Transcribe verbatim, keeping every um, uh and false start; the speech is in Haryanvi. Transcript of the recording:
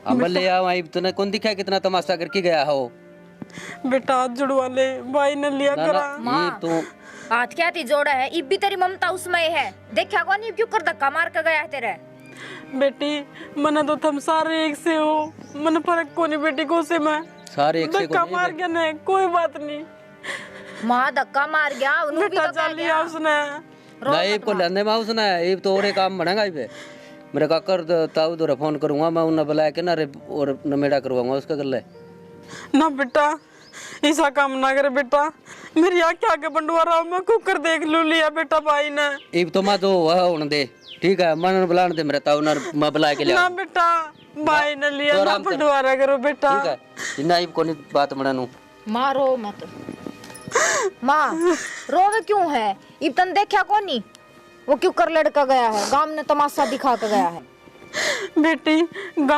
हम ले आओ, इब तने कौन दिखा कितना तमाशा करके गया हो? बेटा, हाथ जुड़वा ले, भाई ने लिया ना, ना, करा। माँ, ये तो हाथ क्या थी जोड़ा है, इब भी तेरी ममता उसमें ही है। देखा कौन, इब क्यों कर धक्का मार के गया है तेरे? बेटी, मने तो थम सारे एक से हो, मने फर्क कोनी बेटी, को से मैं सारे एक से धक्का कोनी मार बे- के ने, कोई बात नहीं। माँ धक्का मार गया, उन्होंने भी बेटा, धक्का जा लिया गया। उसने। रो ना, मत इब को माँ। लेने में उसने, इब तो और एक काम बनेगा इब। मेरे काकर द-, ताऊ दो फोन करूंगा मैं, उन्हें बुला के ना रे, और नमेड़ा करवाऊंगा उसका गले। ना बेटा, ऐसा काम ना करे बेटा, मेरी आंखें आगे बंडवारा, मैं कुकर देख लू लिया बेटा भाई ने। इब तो मैं तो वह होने दे, ठीक है, मन बुलाने दे मेरे ताऊ ना, मैं बुला के ले ना आऊं। बेटा, भाई ने लिया तो ना आराम कर। बंडवारा करो बेटा। ठीक है, इन्ना इब कोनी बात मनानू। माँ, रो मत। माँ, रोवे क्यों है? इब तन देखा कोनी, वो क्यों कर लड़का गया है, गांव ने तमाशा दिखा के गया है। बेटी, गांव